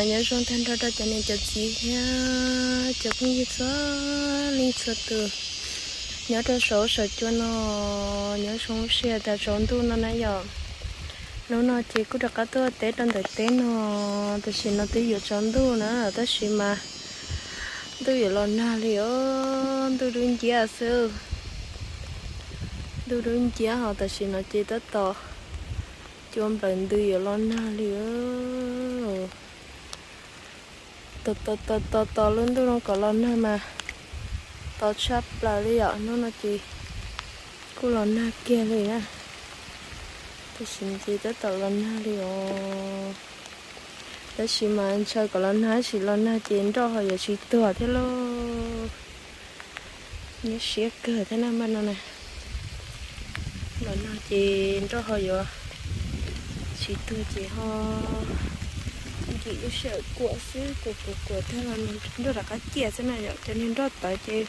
Nyob zoo tag nrho rau cov niam cov txiv thiab cov phooj ywg txhua leej txhua tus nyob rau saum huab saum cua no, nyob zoo lub sij hawm tas tsaus ntuj no na yom. Hnub no ces kuj rov qab tuaj teb rau ntawm teb no, tam sim no twb yuav tsaus ntuj na, tab sis mas ntuj yuav los nag li os, ntuj dub nciab xwb. Ntuj dub nciab ho tam sim no ces tab tom cua nplawm ntws yuav los nag li. Tos tos tos tos lub ntuj no kom los nag mas tos tshaj plaws li yom. Hnub no ces kuj los nag kiag li na. Tam sim ces tab tom los nag li os. Tab sis mas ntshaw kom los nag, tab sis los nag ces nroj ho yuav tsis tuag thiab lauj. Nyuaj siab kawg thiab na npaj no na. Los nag ces nroj ho yuav tsis tuag ces ho nkim lub sij hawm kuam xwb, kuam kuam kuam tag los nroj rov qab ciaj xwb na yom. Cov niag nroj tawv ces,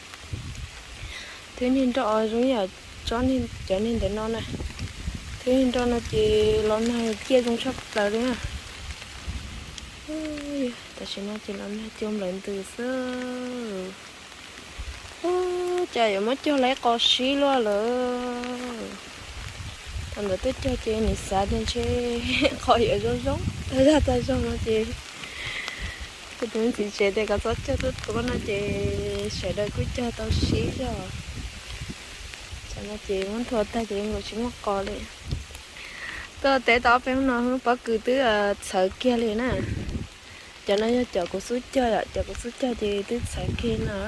twb niag nroj zoo yam tsob, cov niag ntawm no na, twb niag nroj no ces los nag ciaj zoo tshaj plaws li na. Tam sim no ces los nag cua nplawm ntws xwb. Cas yuav muab cog laib qos sib luaj lawm. Thaum ntawd tuaj cog ces nws xav tias ntshe qhov yuav zoo zoo tag zog tag zog no ces kuv tus txiv tsev tias kom txhob cog tuaj tuaj no ces sawv daws kuj cog tau sib zog. Tam no ces muab nthua tag ces nkaus tsis muaj qos li. Tuaj teb tau ob peb hnub no pob kws twb txhawv kiag li na. Cov no yog cov kuv xub cog yom, cov kuv xub cog ces twb txhawv kiag no.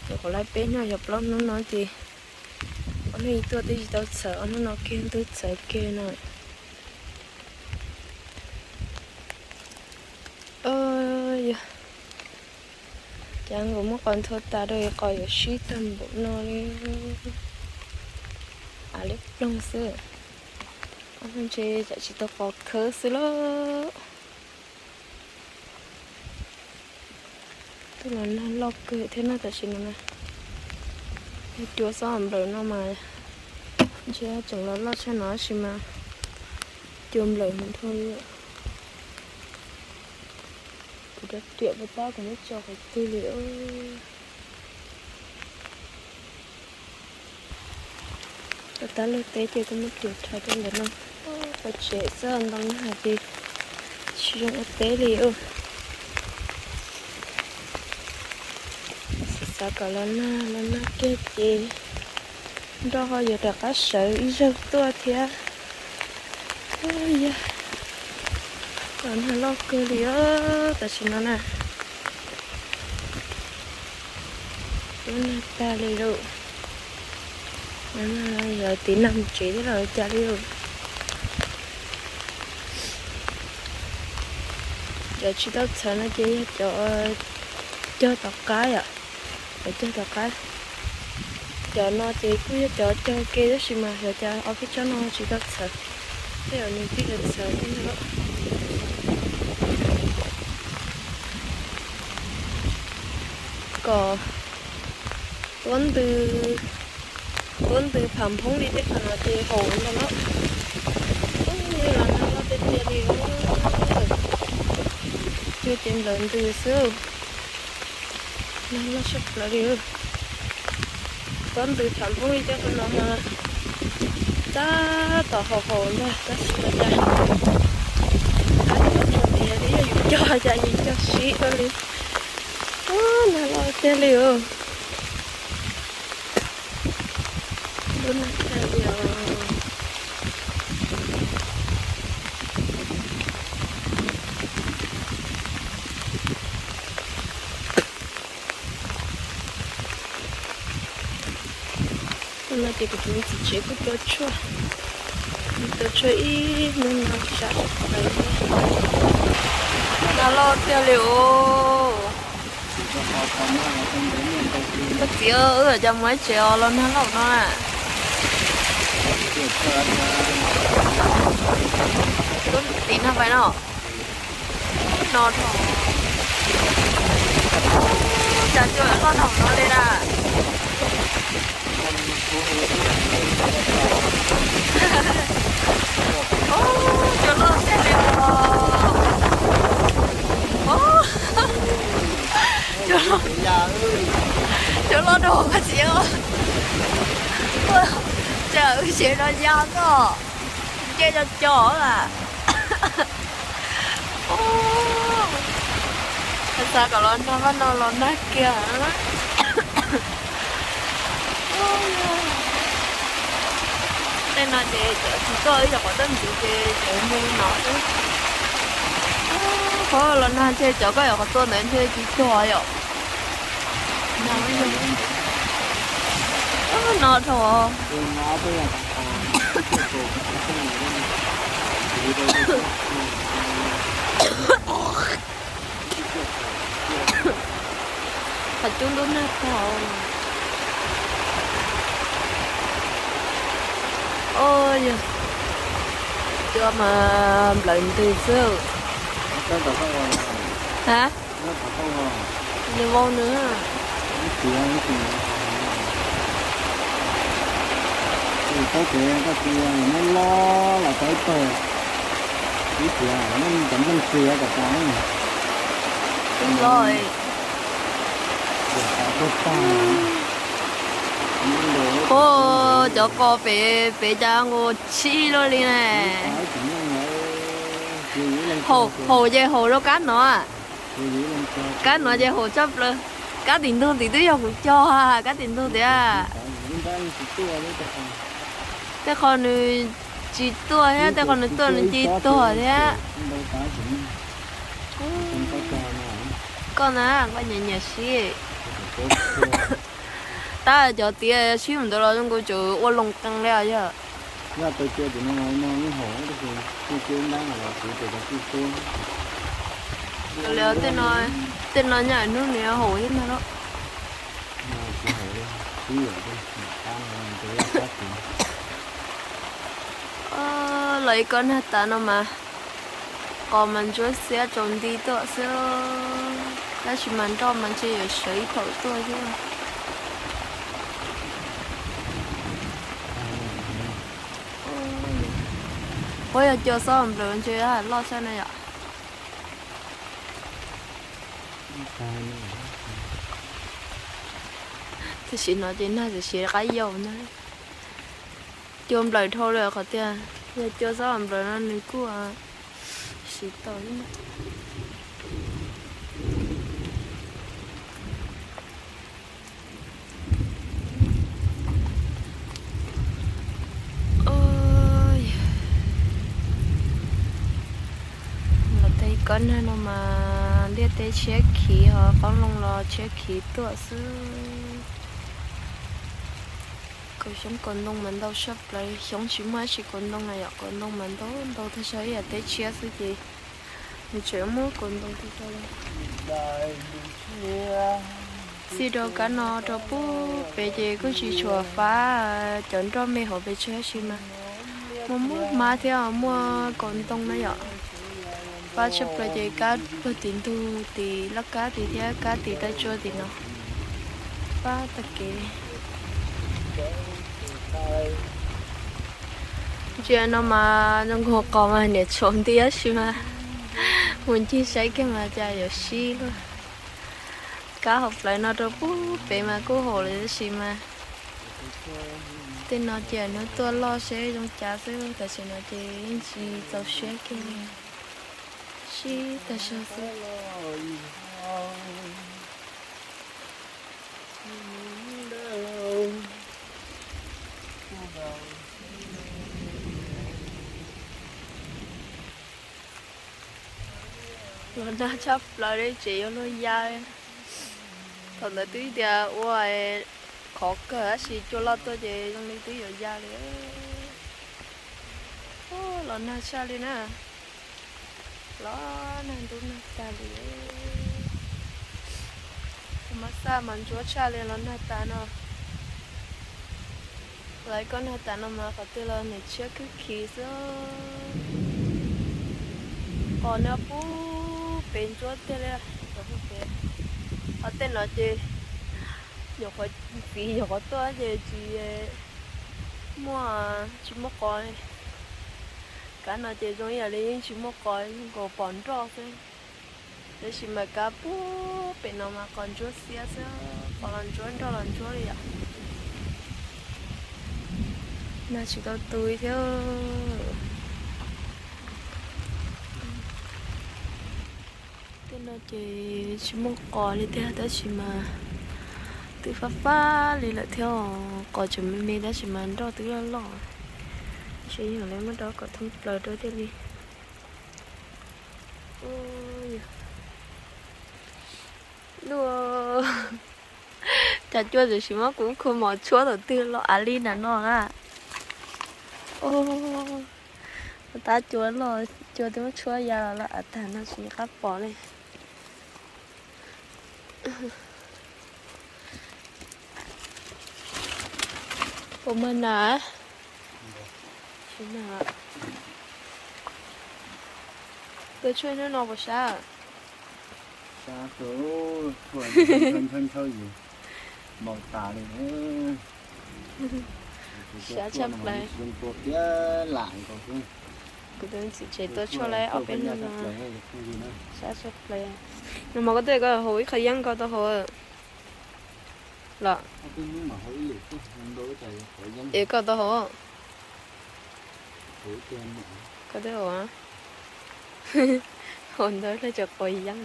Cov kuv laij peb hnub yog plaub hnub no ces ob hnub ib tuaj twb tsis tau txhawv, ob hnub no kiag twb txhawv kiag no. Yog cas nkaus muab qos nthua tas rau qos yuav sib tag npaum no li. Av liab ploog xwb. Ob hnub ntshe tsam tsis tau qos khawb xwb lauj. Twb los nag loj kawg thiab na tam sim no na. Cua xob nplawm no mas ntshe tseem los loj tshaj no tab sis mas cua nplawm heev dhau li. Kuv rau riam puas tab kuv muab tso qhov twg li. Tab tab lawg teb ces kuv muab riam rhais rau ntawm no. Qhov tsev xwb ntoo nag ces tsis zoo ua teb li. Xav xav kom los nag los nag kiag ces nroj ho yuav rov qab sawv ib zaug tuaj thiab. Yog los nag loj kawg li tam sim no na. Lub nag tag li lauj. Yog tiv nag mus tsev thiab los cas li lauj. Cov tsis tau txhawv no ces yog cov cog tom qab yom. Cov cog tom qab. Cov no ces kuj yog cov cog ke tab sis mas xyov cas ob peb tsob no tsis tau txhawv, tej zaum nws thiaj yuav txhawv thiab no. Kom tuab ntws, tuab ntws pham nphoob li tej qhov no ces haum ntag na. Ub, los nag loj tiag tiag li. Nag ces nplawm ntws xwb. Nag loj tshaj plaws li. Tuab ntws pham nphoob li tej qhov no mas tab tom haum haum ntag tab sis mas cas, tab tom tias li yog yus cog cas yus cog sib ua li. Ub, nag loj tiag li os. Lub nag tag li os. Hnub no ces kuv tus txiv tsev kuj tua tshuaj, tua tshuaj ib hnub no sab sab plaws thiab. Nag loj tiag li os. Koj txiv, wb cov mus ib tsev os los nag loj no na. Lub tim no pais no. No dhau. Cas cua loj dhau no li na. Cua loj tiag li os. Koj txiv, cas wb tsev no ya koj, nce co co lawm. Xav kom los nag vaj no los nag kiag. Tej no ces cov tsis tuaj ib yam qhov tuaj ntxiv ces cov mus no xwb. Qhov los nag ntshe cov koj yam qhov tuaj ntawd ntshe tsis tuag yom. No dhau. Qhov cub ntub nag tag. Os, yog cua mas nplawm ntws xwb. Ha? Nws vau nws. Ib tug muab lob los tau ib pawg. Ib tias cov nplooj txias kom tas. Ib lob. Ua cov qos pem pem cas nkaus tshib luaj li na. Haum ces haum rau kab no. Kab no ces haum tshaj plaws. Kab tim ntug tim twb yog kuv cog, kab tim ntug tiag. Tej qho nws tsis tuaj thiab tej qho nws tuaj nws cia li tuag thiab. Koj na, koj nyiam nyiam sib. Tab cov tiav sib mus ntawd los zoo nkaus tseem ua loo qee li os yog. Li tej no nyaj hnub nws haum thiab ntag lauj. Los ib kob nag tas no mas qos mas ntsuab xiab tsaus nti tuaj xwb, tab sis mas nroj mas ntshe yuav sawv ib thaum tuaj xwb. Puab yog cua xob nplawm ntshe loj xwb na yom. Tam sim no ces nag tam sim qab yau na. Cua nplawm dhau lawm qhov tias yog cua xob nplawm no nws kuj siv tau ib ntag. Los tag kob nag no mas liaj teb tshiab khiv ho qoob loo los tshiab khiv tuaj xwb. Kaus xyoob kaus ntoo mas ntau saj plaws, xyoob tsis muaj dab tsi, kaus ntoo na yom, kaus ntoo mas ntau ntau tag zog ib yam teb tshiab xwb ces nws tseem muaj kaus ntoo tag zog li. Txij rau kab no rau pub pem ces kuj tsis tshua fab cov nroj me hauv pes tsawg tab sis mas muaj muaj hmab thiab muaj kaus ntoo na yom. Fab tshaj plaws ces kab puag tim ntug tim laj kab tid thiab kab tim taw tsua tim no. Fab tag kev li. Ntsia no mas zoo nkaus qos mas niam tshuav nti tab sis mas mus ncig saib kiag mas cas yuav sib luaj. Kab hauv plawv no rau pub pem mas kuj haum lawm tab sis mas tej no cia hnub tuaj loj seb zoo cas xwb, tam sim no ces yeej tsis txaus siab kiag li, sib tag zog xwb. Los nag tshaj plaws li, tseem yuav luag ya. Thaum ntawd twb tias ua qhov kawg tab sis cua loj tuaj ces zoo li twb yuav ya li. Los nag tshaj li na. Los nag ntub nag tag li. Mas xaj mas ntsuab tshaj li los nag tas no. Lawv koj nag tas no mas qhov twg los nws tshiab khwb khiv xwb. Qos no pub pem ntsuab tiag li. Qhov tej no ces nyuam qhuav txiv nyuam qhuav tuaj ces tsis muaj, tsis muaj qos. Kab no ces zoo ib yam li yeej tsis muaj qos, zoo nkaus pom nroj xwb. Tab sis mas kab pub pem no mas qos ntsuab xiab xwb. Qos los ntsuab, nroj los ntsuab li yom. Nag tsis tau tu thiab. Tej no ces tsis muaj qos li tiag, tab sis mas twb fab fab li lawm thiab. Qos tseem me me tab sis mas nroj twb loj loj. Tab sis yeej lawv muab rau kom thoob plaws rau thiaj li. Ua, cov cua tam sim muab kuv khu mos tshuab thaum twg los av li nram no na. Tab cua loj, cua twb muab tshuab ya los av tag no tsis nco qab pom li. Puas mag nas? Tsis mag. Tua tshuaj hnub no puas sab? Sab kawg, tshuaj nthawj nthawj yus npau tas li. Sab tshaj plaws. Kuv tus txiv tsev tua tshuaj lawm ob peb hnub no. Sab tshaj plaws. Nag hmo koj twb koj haus ib qho yeeb koj tau haus los? Es koj tau haus? Koj twb haus? Haus ntau hle cov quav yeeb.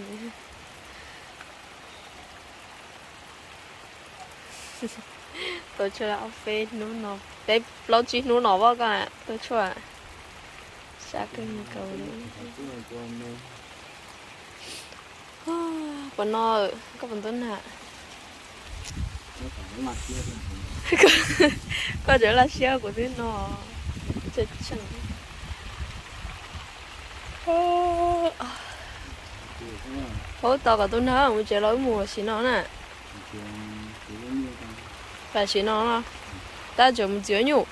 Tua tshuaj ob peb hnub no, peb plaub tsib hnub no pom koj tua tshuaj. Sab kawg nkaus li. Puas no, koj puas ntub nag? Koj tseem laj siab kuv twb no. Tseem, tseem. Hauv tos kom tu nag mus tsev los wb mus sim no na. Tam sim no no, tab tseem mus txiav nyuj.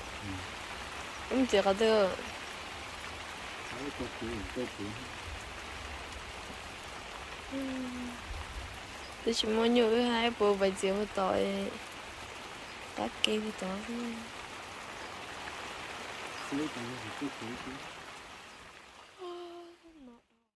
Wb mus txiav qhov twg? Twb tsis muaj nyuj wb hais puas pais txiav puag tod, tab kev puag tod.